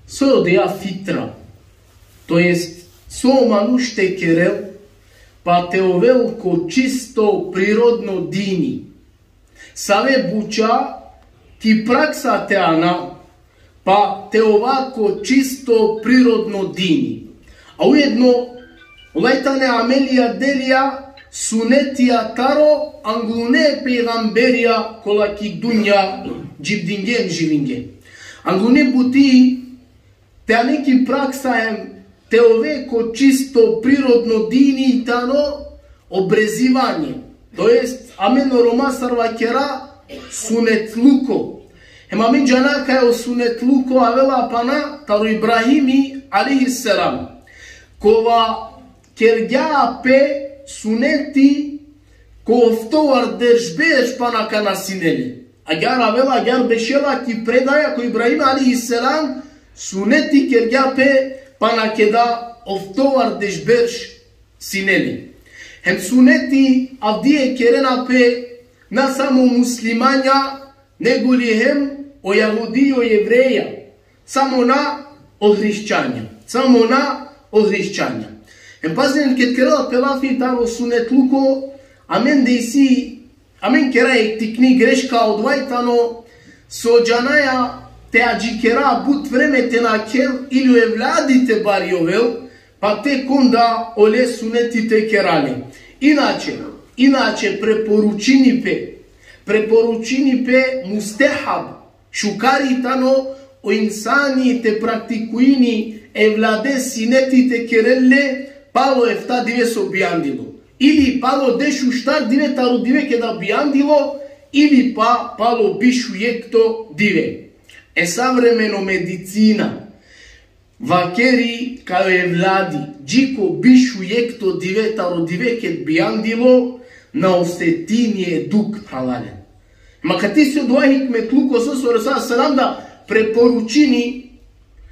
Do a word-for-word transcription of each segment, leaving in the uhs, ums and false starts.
So odeja fitra, to jest so manuš te kerel, pa te ovel ko čisto prirodno dini. Save buča ki praksa te ana, pa te ova ko čisto prirodno dini. A ujedno, olaj tane amelija, delija, sunetija taro angune pejgamberija kola ki dunja dživdinge, živinge. Angune buti te ane ki praksa hem te ove ko čisto prirodno dini tano obrezivanje. To jest, amen o Roma sar vakera sunetluko. Hem amen džana kaj o sunetluko avela pana taro Ibrahimi alejhi selam. Kova kergja pe suneti ko oftovardeš berš pana kana sine le. Agjaar avela, agjaar bešela ki predaja kaj o Ibrahim alejhi selam suneti kergja pe pana keda oftovardeš berš sine le. Hem suneti avdive kerena pe na samo muslimanja, nego li hem o jahudi, o jevreja. Samo na o hrišćanja. Samo na o hrišćanja. Hem pazinen, ked kerela pe lafi taro sunetluko, amen desi, amen kera jekh tikni greška, odova i tano so džanaja te adžikera but vreme te nakhel ili o evladi te bari ovel, pa tek onda ole suneti te kera le. Inače, inače preporučini pe, preporučini pe, mustehab, šukar i tano o insani te praktikujini evlade sineti te kerel le palo efta dive so bijandilo. Ili palo dešuštar dive taro dive keda bijandilo, ili pa palo bišujekto dive. E savremeno medicina vakeri kaj o evladi dži ko bišujekto dive taro dive ked bijandilo na osetini e dukh, phralalen. Ma kate isi odova hikmetluko so o Resul selam da preporučini,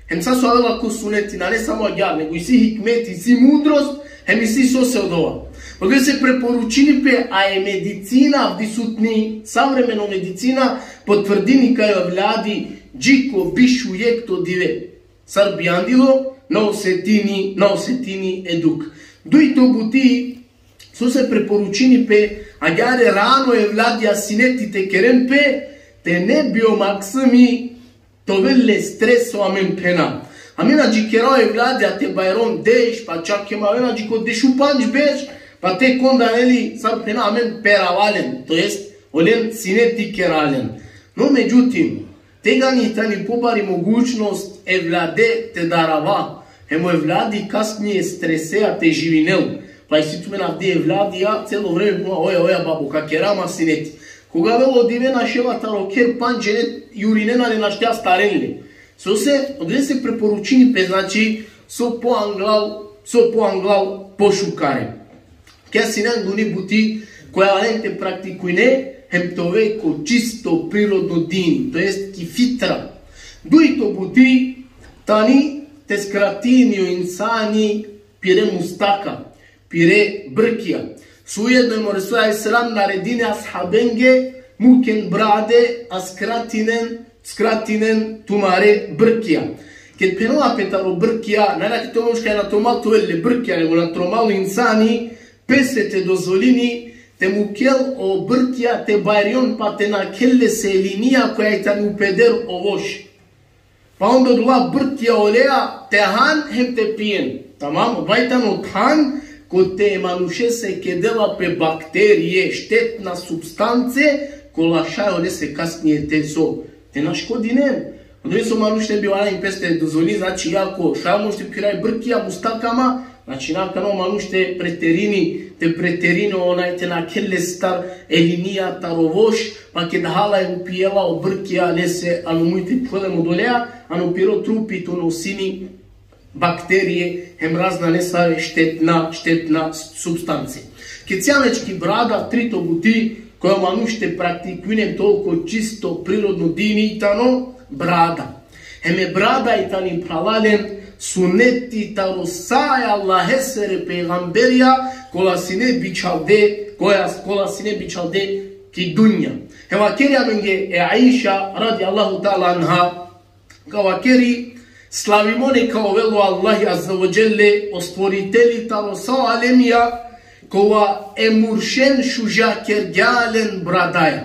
hem sa so avela ko suneti, nane samo agjaar, nego isi hikmeti, isi mudrost, hem isi sose odova. Odova se preporučini pe, a e medicina, avdisutni savremeno medicina potvrdini kaj o evladi dži ko bišujekto dive sar bijandilo, na osetini, na osetini e dukh. Dujto buti, so se preporučini pe, agjaar e rano evladija sineti te keren pe, te ne bi o maksumi te ovel le streso, amen phena. Amen adžikera o evladija te bajron deš, pa čak hem avena dži ko dešupandž berš, pa tek onda, neli, sar phena, amen perava len, to jest olen sineti kera len. No, međutim, tegani tani pobari mogućnost evlade te darava, hem o evladi kasnije stresea te živinel. Pa isi tumen avdive evladija, celo vreme phenela: oja, oja, babo, ka kera ma sineti. Koga avela o dive našela taro kher, pandž džene jurinena le, našti astaren le. Sose, odolese preporučini pe, znači, so poanglal, so poanglal pošukare. Kja sine anguni buti koja valjani te praktikujne, hem te ove ko čisto prirodno dini, to jest ki fitra. Dujto buti tani te skratini o insani pire mustaka, pire brkija. So ujedno hem o Resul alejhi selam naredini ashabenge: muken brade, a skratinen, skratinen tumare brkija. Ked phenela pe taro brkija, nane kate o manuš kaj na tromal te ovel le brkija, nego na tromal insani, pese te dozvolini te mukel o brkija te bajron pa te nakhel lese e linija koja i tani upeder o voš. Pa onda odola brkija olea te han hem te pijen. Tamam, odova i tano than kote e manušese kedela pe bakterije, štetna supstance, kola šaj olese kasnije te so, te naškodinen. Odolese o manuš ne bi valjani peste dozvolini, znači, iako šaj o manuš te phira e brkija, mustaka ma, znači, na kana o manuš te preterini, te preterini, onaj, te nakhel lestar e linija taro voš, pa keda hala e upijela o brkija, lese ano muj te phole odolea, ano piro trupi te nosini bakterije, hem razna nesave štetna, štetna supstance. Ked sijam već ki brada, trito buti, koja o manuš te praktikujne, hem te ol ko čisto prirodno dini, i tano brada. Hem e brada i tani, phralalen, suneti taro sa e Allahesere pejgamberija, kola sine bičhalde, koja, kola sine bičhalde ki dunja. Hem vakeri amenge e Aiša, radijallahu ta'ala anha, ka vakeri: Slavimo neka ovel o Allahi Azze ve Dželle, o stvoritelji taro sa o alemija, kova e muršen šuža kergja len bradaja.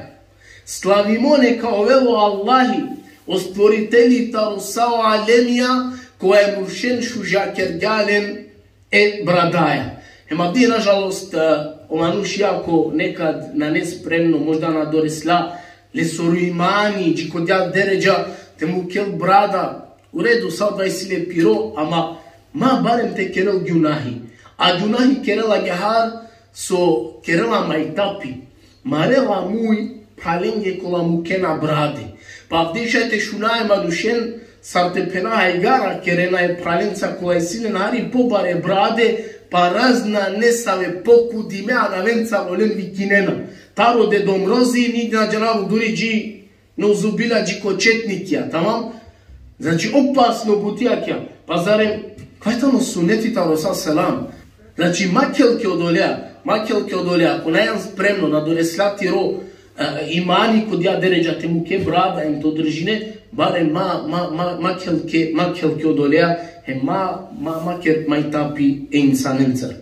Slavimo neka ovel o Allahi, o stvoritelji taro sa o alemija, kova e muršen šuža kergja len e bradaja. Hem avdive, nažalost, e, o manuš, iako nekad nane spremno, možda na doresla lesoro imani dži ko dija deredža te mukel brada, u redu, sa odova isi le piro, ama ma barem te kerel gunahi. A gunahi kerela agjaar so kerela majtapi. Marela muj phralenge kola mukena brade. Pa avdive šaj te šuna e manušen sar te phena hajgara kerena e phralenca kola isi len hari pobare brade, pa razna nesave pokudime anavenca olen vikinena. Taro Dedo Mrozi, ni na džanav duri dži, neuzubillah, dži ko četnikija, tamam? Znači, opasno buti akija. Pa zarem, kaj tano suneti taro sa selam? Znači, ma kel ke odolea, ma kel ke odolea, ako najan spremno, na doresla tiro, e, imani ko dija deredža te muke brada hem te održine, barem ma, ma, ma, ma kel ke, ma kel ke odolea, hem ma, ma, ma ker majtapi e insanencar.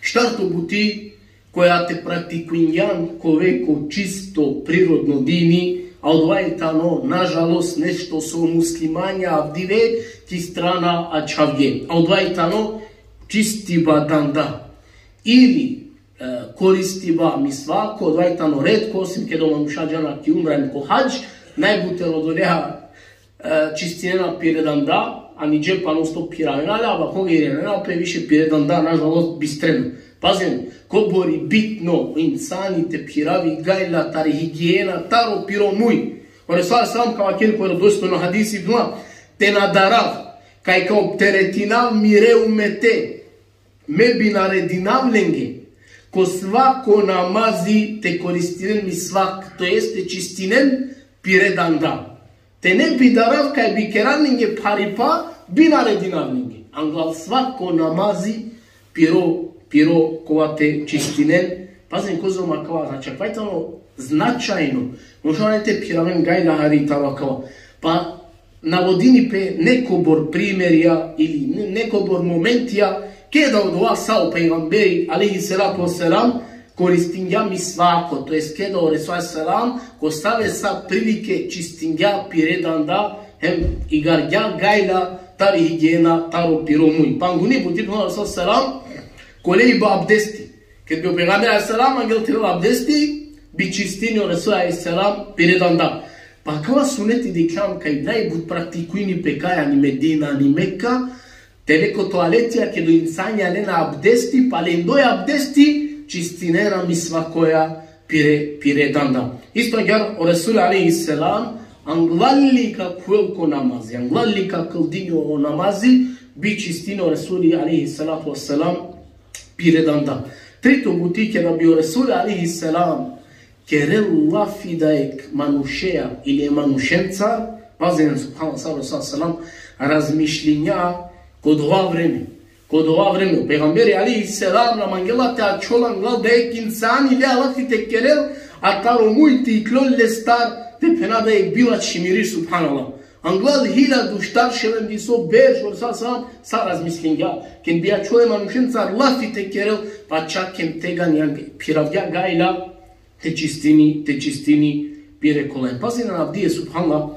Štarto buti, koja te praktikujnjan kova ko čisto prirodno dini, a odova i tano, nažalost, nešto so muslimanja avdive ki strana ačhavge. A odova i tano čistiba danda. Ili, e, koristiba misvako, odova i tano retko, osim keda o manuša džana ki umra hem ko hadž, najbuter odolea e, čistinena pire danda, a niđe pa non-stop piravena le, a koga irenena pe više pire danda, nažalost, bistrena. Pazin, kobor i bitno insani te piravi gajla tari higijena, taro piro muj. O Resul alejhi selam ka vakeri ko dostojno hadisi, duma, te na darav, kaj ka opteretinav mire umete, me bi naredinav lenge ko svako namazi te koristinen misvak, to jest te čistinen pire danda. Te ne bi darav kaj bi kerav lenge pharipa, bi naredinav lenge. Anglal svako namazi piro, piro kova te čistinen. Pazin, kozom akava, znači, akava i tano značajno. Može te piraven gajla hari taro akava. Pa navodini pe nekobor primerija ili ne-, nekobor momentija, keda odova sa o pejgamberi, alejhi salatu vesselam, koristingja misvako, to jest keda o Resul alejhi selam, ko save sa prilike čistingja pire danda, hem igargja gajla tari higijena taro piro muj. Pa anguni buti, o Resul alejhi selam, ko lejba abdesti. Ked bi o pejgamberi alejhi selam angel te lel abdesti, bi čistini o Resul alejhi selam pire danda. Pa akava suneti dikhljam kaj najbut praktikujni pe kaj ani Medina, ani Mekka, te le ko toaletija, keda o insanja lena abdesti, pa lendoj abdesti, čistinena misvakoja pire, pire danda. Isto agjaar o Resul alejhi selam, anglal li ka khuvel ko namazi, anglal li ka kldini o namazi, bi čistini o Resuli alejhi salatu vesselam pire danda. Trito buti, keda bi o Resul alejhi selam kerel lafi da jekh manušea ili e manušenca, pazin, subhanallah, sallallahu alejhi ve sellem, razmišlingja ko dova vreme. Ko dova vreme, o pejgamberi alejhi selam na mangela te ačhol anglal da jekh insani lea lafi te kerel, a taro muj te iklol lestar, te phena da jekh bilačhi miriš, subhanallah. Anglal hiljadu štar ševendiso berš, o Resul sallallahu alejhi ve sellem, sa razmislingja. Ked bi ačhol e manušencar lafi te kerel, pa čak hem tegani phiravgja gajla, te čistini, te čistini pire kolen. Pazin avdive, subhanallah,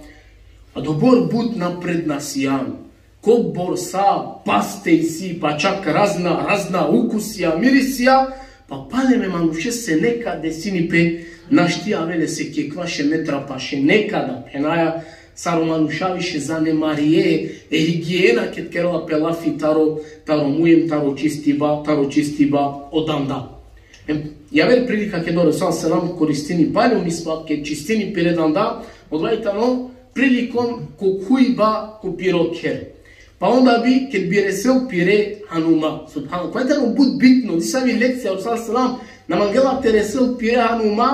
adobor but napredna sian, kobor sa paste isi, pa čak razna, razna ukusija, mirisija, pa palem e manušese nekad desini pe, našti avel lese kekva še metra paše, nekada, phenaja, sar o manuša više zanemarie e higijena ked kerela pe lafi taro, taro muj hem taro čistiba, taro čistiba o danda. Hem javer prilika keda o Resul sallallahu alejhi ve sellem koristini palem misvak, ked čistini pire danda, odova i tano prilikom ko khujba ko piro kher. Pa onda bi, ked bi resel pire hanuma. Subhanallah. Kova i tano but bitno, disavi lekcija o Resul sallallahu alejhi ve sellem, na mangela te resel pire hanuma,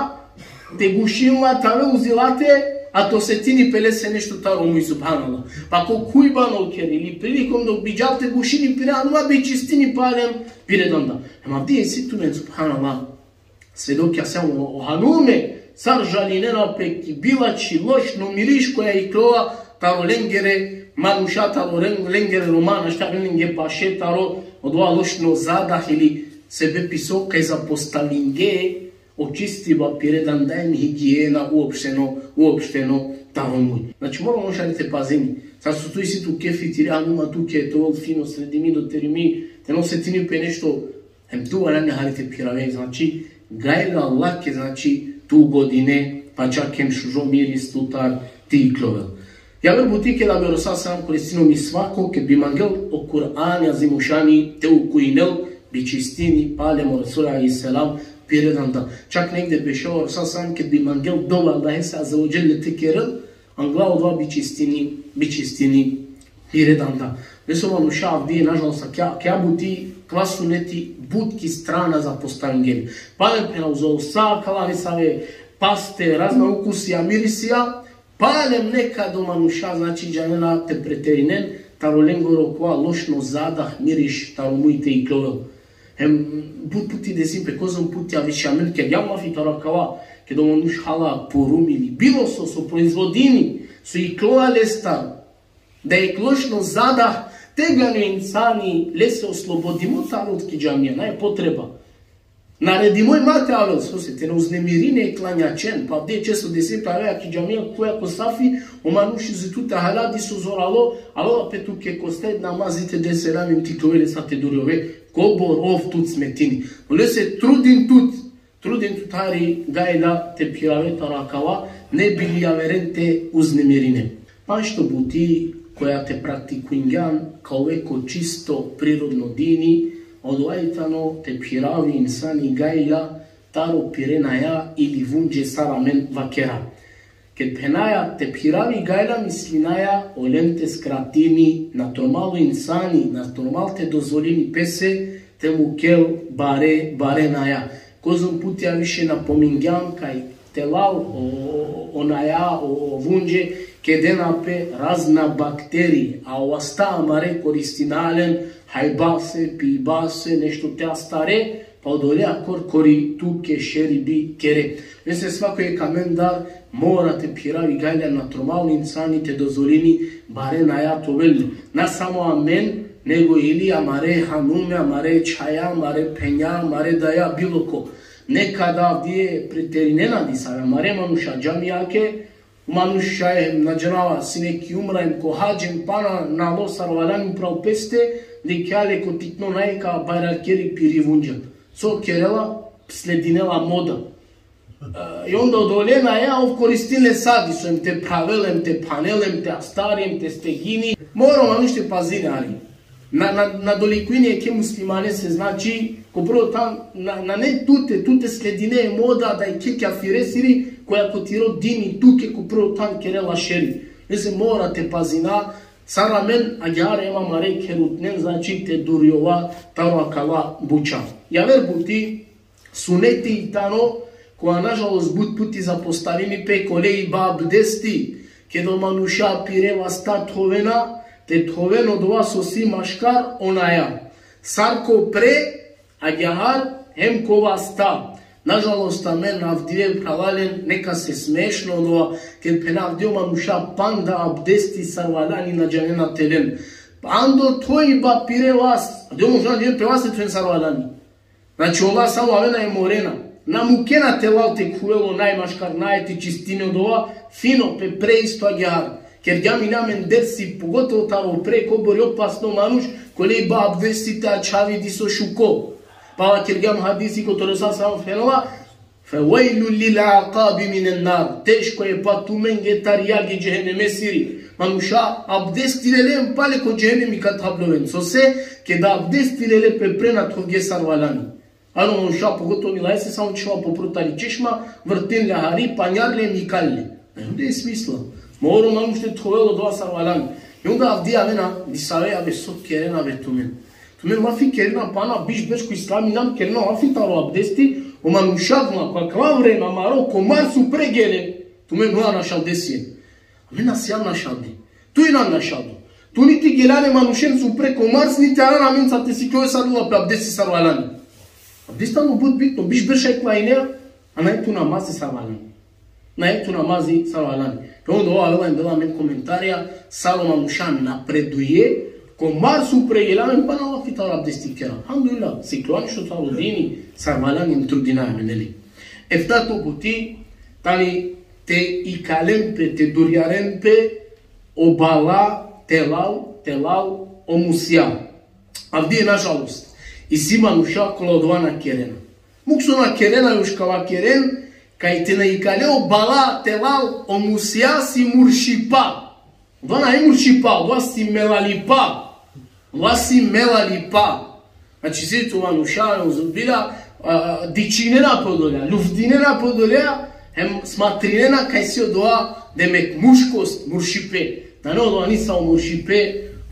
te gušini la, te avel uzi late, a te osetini pe lese nešto taro muj, subhanallah. Pa ko khujba nol kher ili prilikom dok bi džal te gušini pire hanuma, bi čistini palem pire danda. Hem avdive isi tumen, subhanallah, svedokija siam, o, o hanume sar žalinena pe ki bilačhi lošno miriš koja iklola taro lengere manuša, taro len-, lengere Roma, našti aven lenge paše, taro odova lošno zadah ili sebepi so kaj zapostavinge očistiba pire danda hem higijena uopšteno, uopšteno taro muj. Znači, mora o manuš te pazini. Sar so tu isi tu kefi tiri, a numa tuke te ovel fino, sredimi, doterimi, te na osetini pe nešto, hem tu valjani hari te phirave, znači, gajla lake, znači, te ugodine, pa čak hem šužo miris tutar te iklovel. Javer buti, keda bi o Resul sallallahu alejhi ve sellem koristini o misvako, ked bi mangel o Kur'ani Azimušani te ukujinel, bi čistini palem o Resul alejhi selam pire danda. Čak negde bešela o Resul sallallahu alejhi ve sellem, ked bi mangel dova Allahese azze ve dželle te kerel, angla odova bi čistini, bi čistini pire danda. Veso manuša avdive, nažalost, kja, kja buti, kala suneti but ki strana zapostavingje. Palem phena uzo sa kala nesave paste, razna ukusija, mirisija, palem nekad o manuša, znači, džanena te preterinen, taro lengoro kova lošno zadah, miriš taro muj te iklovel. Hem but puti desi pe, kozom puti aviše amen, ked jam lafi taro kava, ked o manuš hala porum ili bilo so, so proizvodini, so iklola lestar, da i lošno zadah, tegani o insani lese oslobodimo te avel ki džamija, nane potreba. Naredimo i ma te avel, sose te na uznemirine e klanjačen, pa avdive često desi pe, avea ki džamija, koja ko safi, o manuš izi tute hala diso zoralo, alo pe tuke ko sred namazi te de selam hem te iklovel, sa te durjove, kobor ov tut smetini. Olese trudin tut, trudin tut hari gajla te phirave taro akava, ne bi li javeren te uznemirine. Panšto buti koja te praktikujngjan ka ove ko čisto prirodno dini, odova i tano te phiravi insani gajla taro pire naja ili vunđe, sar amen vakera. Ked phenaja te phiravi gajla, mislinaja olen te skratini, na tromal o insani, na tromal te dozvolini pese te mukel bare, bare naja. Kozom puti aviše napomingjam kaj telal o, o, o naja, o, o vunđe, kedena pe razna bakteri, a o vasta amare koristina len hajbase, pibase, nešto te astare, pa odolea korkori tuke šeri bi kere. Vese svako jekh amendar mora te phiravi gajla, na tromal o insani te dozvolini bare naja te ovel. Na samo amen, nego ili amare hanume, amare čhaja, amare phenja, amare daja, bilo ko. Nekada avdive preterinena disave amare manuša džamijake, manuša hem na džanava sine ki umra hem ko hadž hem pana nalo sar valjani upral peste, dikhea le ko tikno naja ka bajrakeri pire vunđa. So kerela? Sledinela moda. E, i onda odole naja ov koristinle sa diso, hem te phravel, hem te phanel, hem te astari, hem te stegini. Mora o manuš te pazini hari. Na, na, na dolikujini jekhe muslimanese, znači, ko prvo than, na, nane tute, tute sledine e moda da jekhe kjafiresiri, koja ko tiro dini tuke ko prvo than kerela šeri. Vese mora te pazina, sar amen agjaar hem amare kherutnen, znači, te durjova taro akala buća. Javer buti, suneti i tano, koja nažalost but puti zapostavimi pe, koleiba abdesti, ked o manuša pire vasta thovena, te thoven odova so si maškar o naja. Sar ko pre, agjaar hem ko vasta. Nažalost, amen avdive, phralalen, nekase smešno odova, ked phena avdive o manuša panda abdesti sar valjani na džanena te len. Pando thojba pire vas, avdive o manuša pe vas te thoven sar valjani. Znači, ola samo avena e morena. Na mukena te lal te khuvel o naj maškar naja te čistine odova, fino pe pre isto agjaar. Kergjam ine amen dersi, pogotovo taro pre, kobor i opasno manuš, koleiba abdesti te ačhavi diso šuko. Pala kergjam hadisi kote o Resul sallallahu alejhi ve sellem phenela: "Fevejlun lil aqabi minen nar." Teško e pa tumenge tari jagi džehennemesiri. Manuša abdesti lele hem pale ko džehennemi ka thabloven. Sose? Keda abdesti lele pe pre na thovge sar valjani. Ano manuša, pogotovo milajse, samo čhela po prvo tari češma, vrtinle hari, panjarle hem ikalile. Nema smisla. Mora o manuš te thovel odova sar valjani. I onda avdive avena disave, abe, so kerena be tumen. Tumen lafi kerena pana biš berš ko islami, nam kerena lafi taro abdesti, o manuša gla, ko akava vreme amaro, ko Mars upre gele, tumen nula našaldesien. Amen na sijam našaldi. Tu inan našaldo. Tu niti gelan e manušenca upre ko Mars, niti aran amenca te siklove sar ola pe abdesti sar valjani. Abdesti tano but bitno, biš berš akala inea, a nane tu namazi sar valjani. Nae tu namazi sar valjani. Pe onda ova avela em dela amen komentarija, sar o manuša napreduje, ko mar so pregela amen pana lafi taro abdesti kera. Alhamdulillah, siklovaja nešto taro dini, sar valjani em trudinaja amen, neli. Eftato buti, tani te ikalen pe, te durjaren pe, o bala, te lal, te lal, o musja. Avdive, nažalost, isi manuša kola odova na kerena. Muk so na kerena, još ka vakeren, kaj te na ikale o bala te lal o musja si muršipa. Odova nane muršipa, odova si melalipa. Odova si melalipa. Znači, si tu manuša, uzubila, a, dičinena pe odolea, luftinena pe odolea, hem smatrinena kaj si odova, demek, muškost, muršipe. Nane odova nisavo muršipe,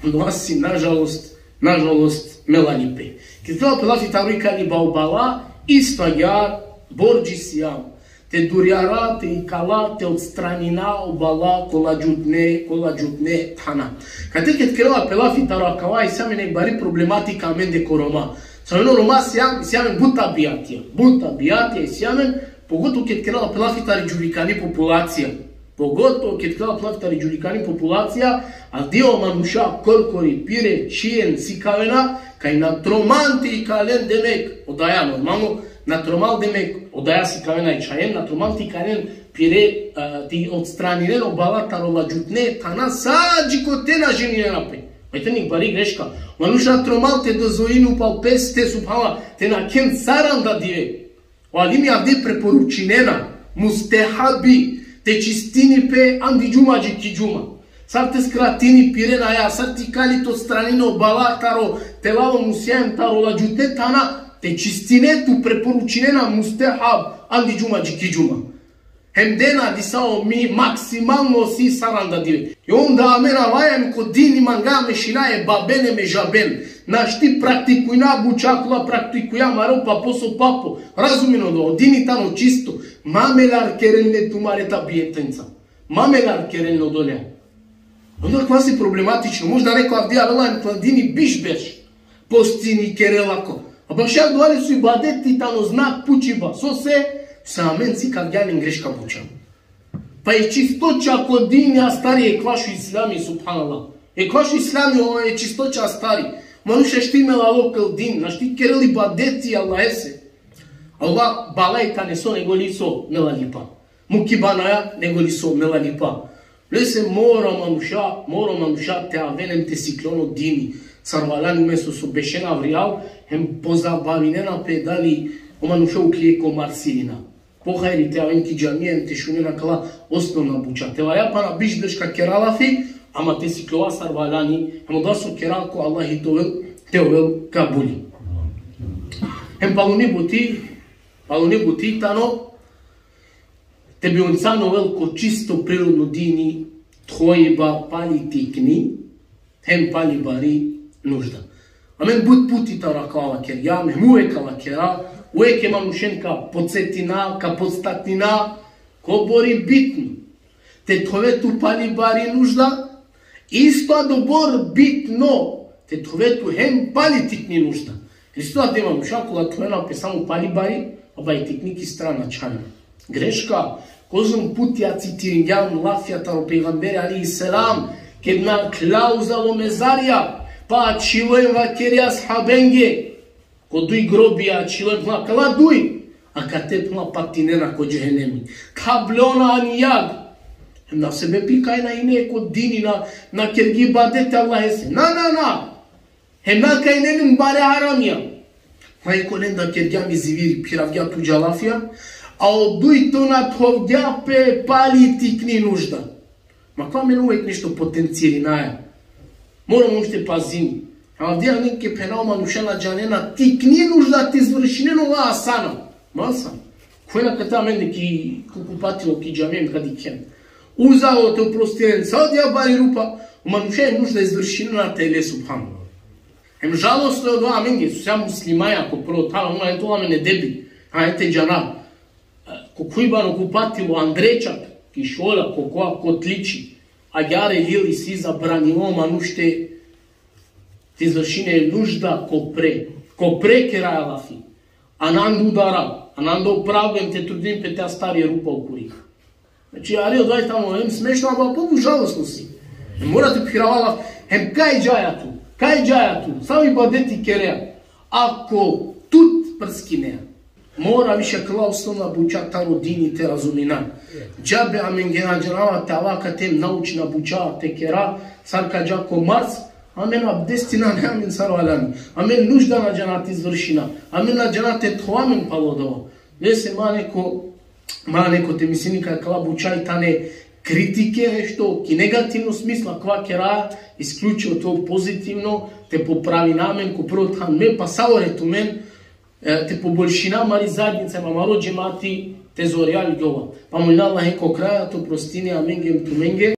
odova si, nažalost, nažalost, melalipe. Ked kerela pe lafi taro ikaliba o bala, isto agjaar, borči sijam. Te durjara, te ikala, te odstranina o bala kola džutne, kola džutne thana. Kate ked kerela pe lafi taro akava, isi amen jek bari problematika amende ko Roma. So amen o Roma sijam, isi amen but tabijatija. But tabijatija isi amen, pogotovo ked kerela pe lafi tari džulikani populacija. Pogotovo ked kerela pe lafi tari džulikani populacija, avdive o manuša korkori, pire, čhijen, sikavena, kaj na tromal te ikalen, demek, odaja normalno, na tromal, demek, odaja sikavena i čhajen, na tromal te ikalen pire, a, te odstraninen o bala taro ola džutne thana, sa dži kote na ženinena pe. Oj, tani jek bari greška. O manuš na tromal te dozvolini upal peste, subhanallah, te nakhen saranda dive. O alimi avdive preporučinena, mustehabi, te čistini pe andi džuma dži ki džuma. Sar te skratini piren aja, sar te ikali, te odstranini o bala taro, te lal o musja hem taro ola džutne thana, te čistine tu, preporučinena, mustehab, andi džuma dži ki džuma. Hem dena disavo mi maksimalno si saranda dive. I onda amen avaja hem ko dini manga mešinaja e baben hem e žaben. Našti praktikujna buča kola praktikuja amaro papo so papo. Razuminen odova, o dini tano čisto. Ma melal keren le tumare tabijatenca. Ma melal keren le odolea. Onda akava si problematično. Možda neko avdive avela hem ko dini biš berš. Postini, kerela ko. A bašo adava le so ibadeti tano znak pučiba. Sose? So amen sikavgja amen greška buča. Pa i čistoća ko dini astari, ekvaš o islami, subhanallah. Ekvaš o islami, o, e čistoća astari. Manuš našti melalo ko dini, našti kerel ibadeti Allahese. Allah balaj tane so nego li so melalipa. Muki banaja nego li so melalipa. Lese mora manuša, mora manuša te aven hem te siklon o dini. Sar valjani, umesto so bešena avrijal, hem pozabavinena pe dali o manuša ukljie ko mar sirina. Pohajri te aven ki džamija hem te šunena kala osnovna buča. Te vaja pana biš berš ka kera lafi, ama te siklova sar valjani, hem odova so kera ko Allahi te ovel, te ovel kabuli. Hem paluni buti, paluni buti tano, te bi o insan ovel ko čisto prirodno dini, thojba pali tikni, hem pali bari nužda. Amen but puti taro akava vakergjam, hem uvek ka vakera, uvek e manušen ka podsetina, ka podstaknina, kobor i bitno te thove tu pali bari nužda, isto adobor bitno te thove tu hem pali tikni nužda. Isto adava manuša kola thovena pe samo pali bari, a bari tikni ki strana čhajna. Greška. Kozom puti ja citiringjam lafija taro pejgamberi alejhi selam, ked nakhla uzalo mezarja, pa ačhilo hem vakeri ashabenge, ko duj grobija ačhilo hem phengla: Kala duj akate, phengla, patinena ko džehenemi. Thablona ani jag. Hem na sebepi kaj na ine ko dini, na, na kergje ibadet Allahese. Na, na, na. Hem na ka ine len bare haramija. Ma i ko lenda kergja mi ziviri, phiravgja tuđa lafija, a o dujto na thovgja pe pali tikni nužda. Ma akava amen uvek nešto potencirinaja. Mora manuš te pazini. Avdive amen ke phena, o manuša na džanena tikni nužda te izvršinen, ola asana. Ma asan. Koj na kate amende ki, ko kupatilo, ki džamija, ka dikhen. Uzalo te oprostinen, sa odija bari rupa, o manuša e nužda izvršinena te le, subhanallah. Hem žalosno odova amenge, so sijam muslimaja, ko prvo than, ama eto amen edebi, a ete džana. Ko kujban o kupatilo, andre čak, ki šola, ko kova kotliči, agjaar e lili, si zabranimo manuš te, te izvršini e nužda ko pre, ko pre keraja lafi. Anand udara, anand o pravo, hem te trudini pe te astari e rupa okori. Znači, ari odvaj tamo, hem smešno, ama po žalostno si. Mora te phiravala, hem kaj džaja tu, kaj džaja tu, savi ibadeti kerea. Ako tut prskinea, mora više kala osnovna buča taro dini te razumina. Džabe amenge na džanava te ava kate naučna buča te kera, sar ka dža ko Mars, amen abdesti nane amen sar valjani. Amen nužda na džana te izvršina. Amen na džana te thova amen palo dova. Lese ma neko, ma neko te mislini kaj kala buča i tane kritike, nešto ki negativno smisla, kova kera isključivo to pozitivno, te popravina amen ko prvo than me, pa savore tumen, e, te poboljšina amari zajednica, amaro džemati, te zorjal dova. Pa molina Allahe ko kraja te prostini amenge hem tumenge.